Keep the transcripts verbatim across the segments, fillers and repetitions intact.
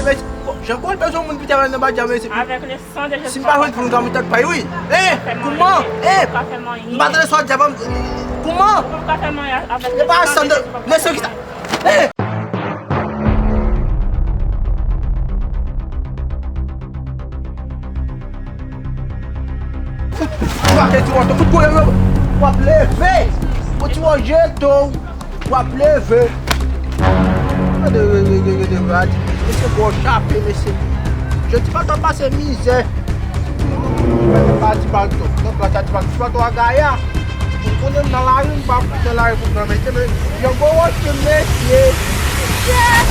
Mesye, bon, jan kòl bezwen moun pita nan badja, mesye. Avèk le sang de Jésus. Si m pa jwenn pou m ka moutak pay, wi. Eh, kouman? Eh, m pa tande sa w di a, kouman? Ou pa ka fè m anyen avèk le sang de Jésus. E pa san de, mesye ki sa? Eh! Fout, fout, fout, fout, w ap leve. Fout, w ap leve. W ap leve. Gade, gade, gade, gade, gade, mesye, gwo chape, mesye. Jodi pa ta pase mizè. Mwen pa di bal to. Donk, la ta di bal to a gaya. Ou konnen m nan lari, m pa nan lari pou pran, mesye, men yon gwo wòch, mesye. Yeah!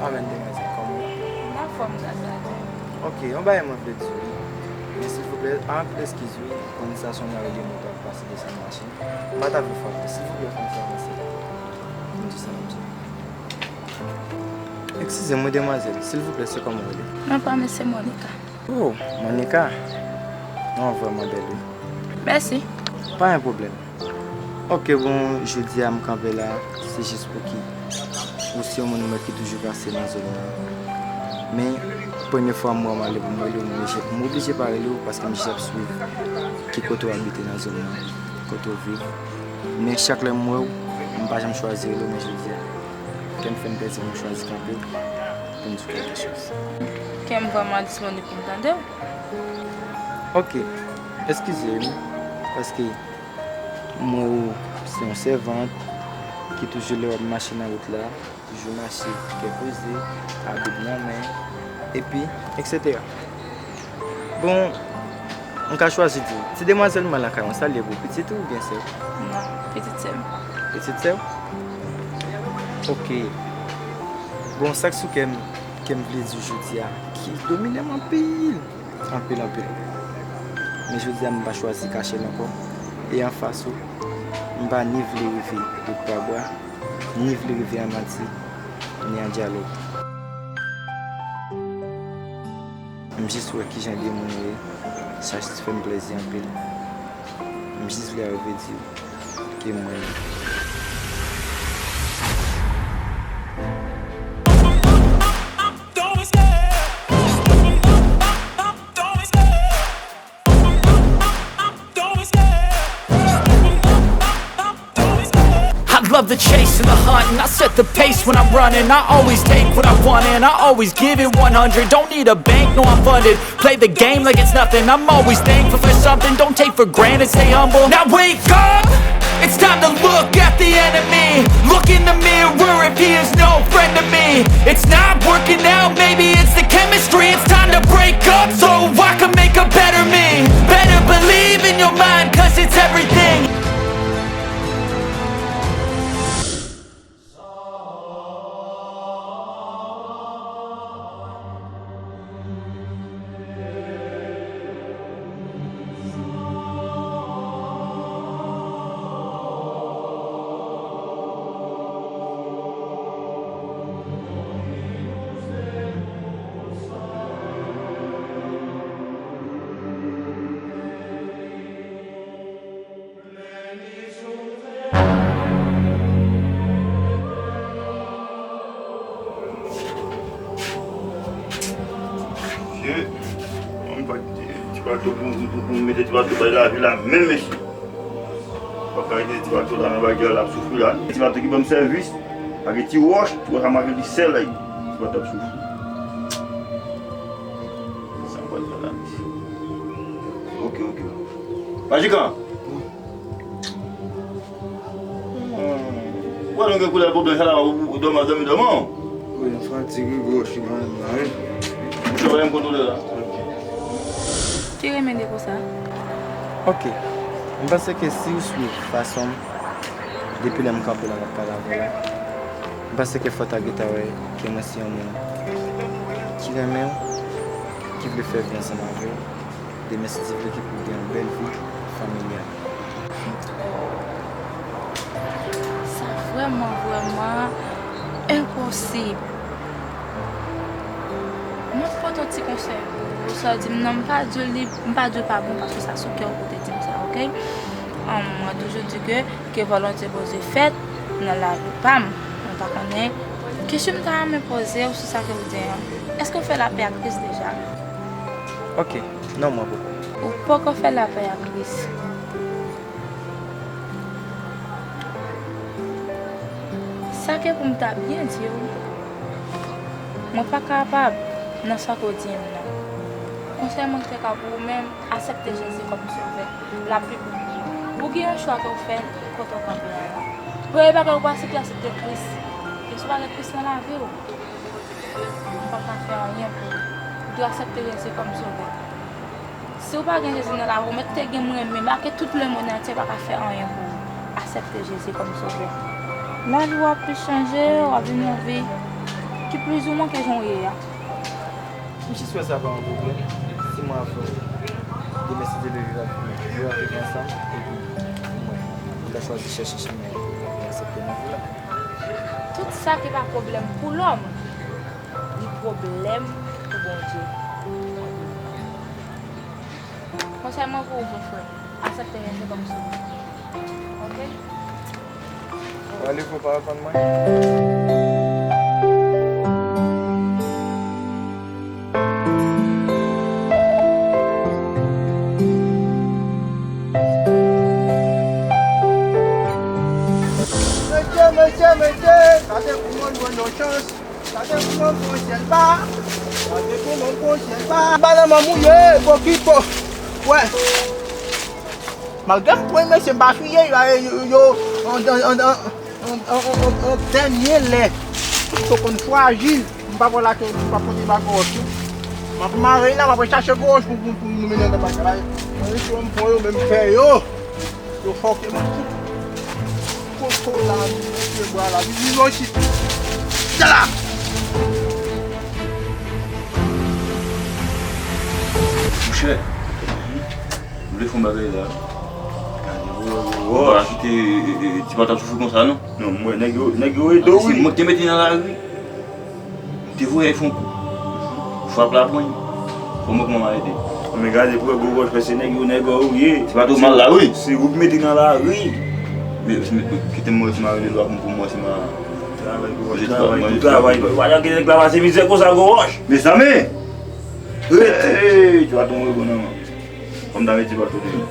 Amèn, demwazèl, kòman w ye? M anfòm, gras a Dye. Ok, yon bagay mwen vle di w, wi. Men silvouplè, anpil eskiz, wi, konn sa se yon lari de moun k ap pase desann machin. M pa ta vle fè w pè. Silvouplè, fè m fè avanse. M di sa, m di. Eskize m, wi, demwazèl. Silvouplè, se kòman w rele? Non pa m, se Monica. Oh, Monica. Non, vrèman bèl, wi. Mèsi. Pa gen pwoblèm. Ok, bon, jodi a m kanpe la, se jis pou ki ou se yon moun mwen ki toujou pase nan zòn nan. Men, premye fwa m wè w, m ale pou m rele w, m oblije, m oblije pa rele w paske m jis ap swiv ki kote w abite nan zòn nan, kote w viv. Men chak lè m wè w, m pa janm chwazi rele w, men jodi a, kè m fè m plezi, m chwazi kanpe pou m di w kèlke choz. Kè m vrèman disponib pou m tande w. Ok, eskize m, paske m wè w se yon sèvant ki toujou lè w ap mache nan wout la, toujou mache kè poze, a Bib nan men, epi, etsetera. Bon, m ka chwazi di w, ti demwazèl mwen lakay ou, sa l ye pou pitit ou oubyen sè w? Non, pitit sè m. Pitit sè w? Ok. Bon, sa k sou kè m, ke m vle di w jodi a, ki domine m anpil, anpil, anpil. Men jodi a, m pa chwazi kache l ankò. E anfas ou, m pa ni vle rive bout pa bwa, ni vle rive an manti, ni an dyalòg. M jis wè kijan de moun ou ye, sa jis fè m plezi anpil. M jis vle rive di w ke mwen. I love the chase and the hunt, and I set the pace when I'm running. I always take what I want, and I always give it one hundred. Don't need a bank, no, I'm funded. Play the game like it's nothing. I'm always thankful for something. Don't take for granted, stay humble. Now wake up! It's time to look at the enemy. Look in the mirror if he is no friend to me. It's not working out, maybe it's the chemistry. It's time to break up so I can make a better me. Better believe in your mind, 'cause it's everything. Mesye, mwen pa ti, ti bato pou, pou, pou mete ti bato bay lavi la, menm mesye. Pap ka rete ti bato la nan bagay la ap soufri la. Ti bato ki ban m sèvis, ak ti wòch, ti wòch a make li sèl la, ti bato ap soufri. Sa m pral fè la, mesye. Ok, ok. Majikan! Wè nou gen koulè pwoblèm sa la, ou dòmi, dòmi, dòmi. Wi, m fatige gwo chita la, wi. Mouche, wè m kontwole la. Ki renmen de konsa? Ok. M panse ke si w swiv fason m, depi lè m kanpe la, m ap pale avè w la, m panse ke fò w ta gentan wè ke mwen se yon moun ki renmen w, ki vle fè vi ansanm avè w. Demen, si Dye vle, ke pou gen yon bèl vi familyal. Sa vrèman, vrèman enposib. Nenpòt Yon ti konsèy pou ou, sa w di m nan, m pa di w li, m pa di w pa bon, paske sa sou kè w pou w te di m sa, oke? Ahn, mwen toujou di ke, ke volonte Bondye fèt nan lavi pa m. Mwen pa konnen. Kesyon m ta renmen poze w sou sa ke w di an. Èske w fè lapè ak Kris deja? Oke, non, mwen poko. Ou poko fè lapè ak Kris. Sa ke pou m ta byen di w, mwen pa kapab nan sa ke w di m nan. Konsèy mwen ki te ka pou ou menm, aksepte Jezi kòm sovè, l ap pi bon pou ou. Ou gen yon chwa ke w fè kote w kanpe a la. Premye bagay ou pa site aksepte Kris. E si w pa gen Kris nan lavi w, ou p ap ka fè anyen pou ou. Ou dwe aksepte Jezi kòm sovè. Si w pa gen Jezi nan lavi w, mèt te gen mwen menm, make tout lemonn antye pa ka fè anyen pou ou. Aksepte Jezi kòm sovè. Lavi w ap pi chanje, w ap vin yon vi ki plizoumwen ke jan w ye a. M jis wè sa pa yon pwoblèm. Si mwen avè w, demen si Dye vle, viv avèk mwen. Viv avèk ansanm, epi mwen, ou ta chwazi chèche chemen pou aksepte mwen pou la. Tout sa ki pa pwoblèm pou lòm, li pwoblèm pou Bondye. Konsèy mwen pou ou, mon frè, aksepte Jezi kòm sovè. Oke? Pale fò, pa reponn mwen. Mesye, mesye, mesye, gade kouman n jwenn yon chans. Gade kouman m pran syèl ba. Gade kouman m pran syèl ba. Ba nan manm ou ye, pokipo. Wè. Malgre m pran mesye, m pa fiye, yo, yo, yo, an, an dènye lè, m te konn fwajil, m pa pral lage, m pa pote bagay wòch yo. M ap mare la, m ap chache gwo wòch pou, pou, pou nou mennen nan bagay. Mwen rete m pran yo, men m fè yo. Yo fòke m tout. Koko la, vin mete bwa la, vin, vin lonji. Tcha la! Monchè, m vle fè yon bagay la. Gade, wo, wo, wo, a kite, e, e, e, ti pata soufri konsa, non? Non, mwen, nèg yo, nèg yo ede w, wi. Se mwen ki te mete nan lari. M te voye fon kou. Frap la pran m. Fò m wè kòman m a ede. Men gade pou wè gwo wòch, se nèg yo, nèg yo ye. Se pa twò mal la, wi. Se ou ki mete nan lari. Men, men, kite m wè si m a rele lwa pou, pou mwen, si m a. Travay, gwo wòch, travay, travay. Ou pa janm gen nèg la pase mizè konsa, gwo wòch. Mezanmi! Rete! Hey, twò tonbe bon nan men. Fò m ta mete pa tounen.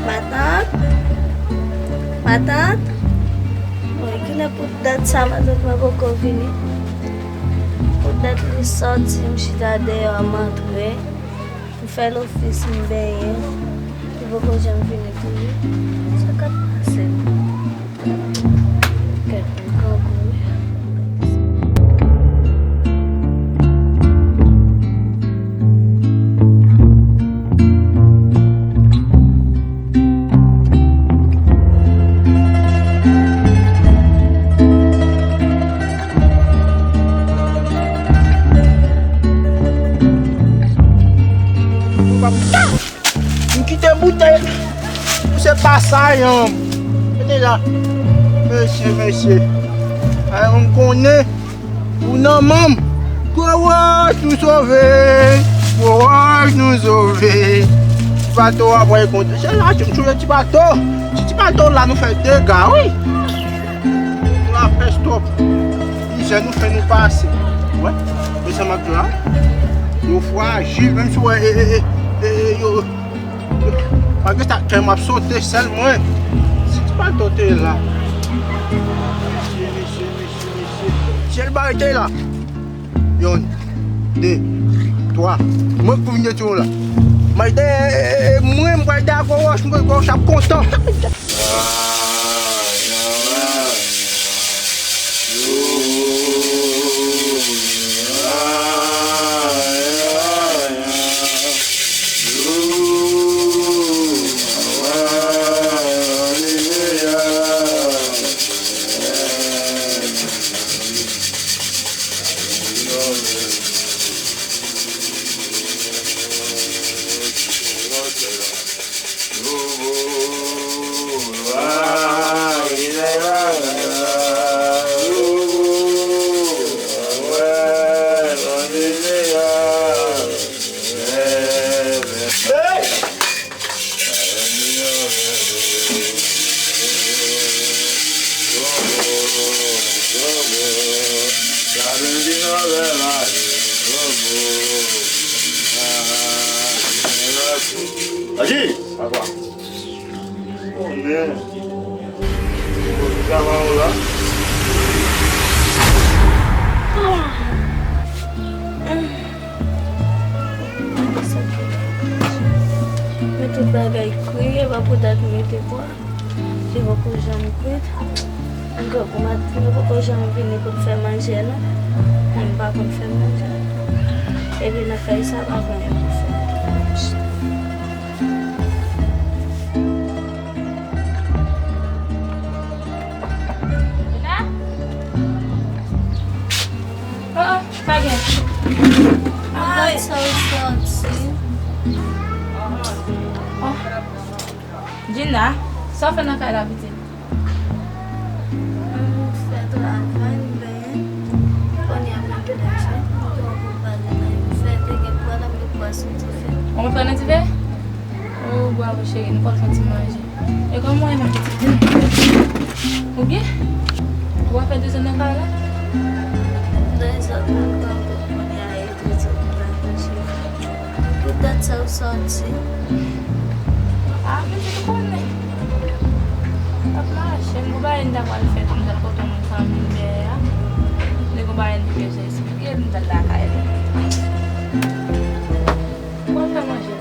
Matant? Matant? Woy, kilè pou dat sa matant mwen poko vini? Pou dat li sòti, m chita deyò, m antre. M fè lofis, m benyen. Li poko janm vini toujou. Sa k ap pase? Kèt, m grangou wi. M kite boutèy pou se pasaj an. Mete la. Mesye, mesye. Ay, m konnen ou nan manm. Gwo wòch nou sove. Gwo wòch nou sove. Ti bato a, bòy, konte. Se la, ti, m sonje ti bato. Ti, ti bato la, nou fè dega, wi. Nou la pès twòp. Mizè nou fè nou pase. Wè, mezanmi, ak la. Yo frajil, menm si w wè, e, e, e, e, e, yo, yo, malgre sa, kè m ap sote, sèl mwen. Si ti bato te la. Mesye, mesye, mesye, mesye. Si l bare te la. Yonn, de, twa. Mwen k pou vin detwi w la. Mwen te, mwen, mwen te a gwo wòch, mwen gwo wòch ap kontan. Aji! Papa. Konnen. Travay la. Mwen tout bagay kriye, pa pou dat mete bwa. Li poko janm kwit. Grangou maten, yo poko janm vini pou m fè manje non. Mwen m pa konn fè manje. Epi nan kay sa, pa gen anyen pou fè. Lina? Oh, oh, sa gen. Ay, sa w sòti. Oh. Gina, sa w fè nan kay la, pitit? M fè travay, m benyen. Kounye a m ap manje. M pran pou m pale nan yon fè, te gen pwa, l ap met pwa sou dife. Ou met pwa nan dife? Oh, bravo, cheri, nou pral fè ti manje. E kòman w ye menm, pitit? Ou byen? Ou pa fè dezòd nan kay la? Dezòd nan kay la, kounye a, e dezòd nan kay la, cheri. Pou dat sa w sòti. A, pitit ou konnen. M ap mache, m gon bagay m ta pral fè tou, m t al kote yon moun fanmi m dèyè a. Li gon bagay m te bezwen eksplike l, m t al lakay li. Ou pral fè manje?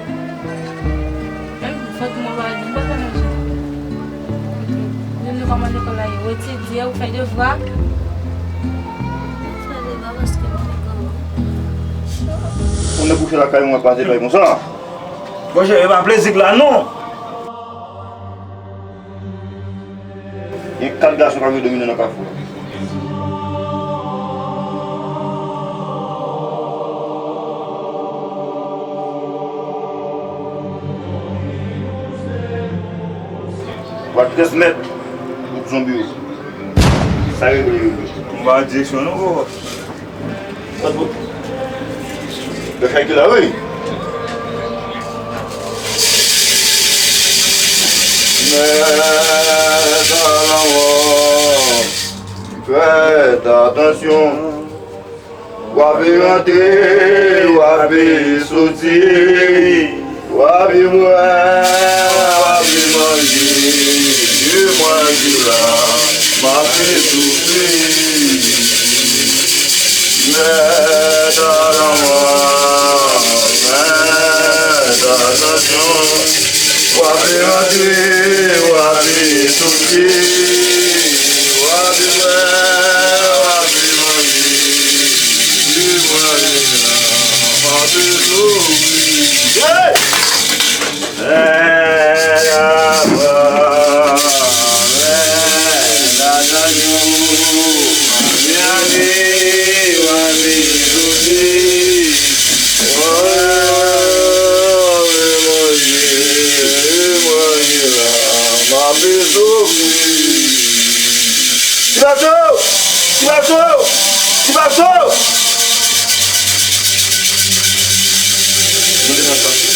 Menm vant mwen pa di, ou pral fè manje? Ok. Menm nou kòman lekòl la ye? Ou etidye, ou fè devwa? M fè devwa paske m te granmoun. Ou nèg kouche lakay mwen pase bay konsa. Monchè, e pa plezi k la non. Gen kat gason k ap jwe domino nan kafou a. Ou pa transmèt gwoup zonbi yo. Sa yo regle yo. M pa direksyon non, bro. Yo fè ki la, wi. Mèt a lanmò, fèt atansyon. W ape rantre, w ape soti. W ape bwè, w ape manje, e mwen ki la, m ape soufri. Mèt a lanmò, mèt atansyon. W ape rantre, w ape soti. W ape bwè, w ape manje, e mwen ki la, m ape soufri. Hey! Ti bato! Ti bato! Ti bato! Mande nan pase.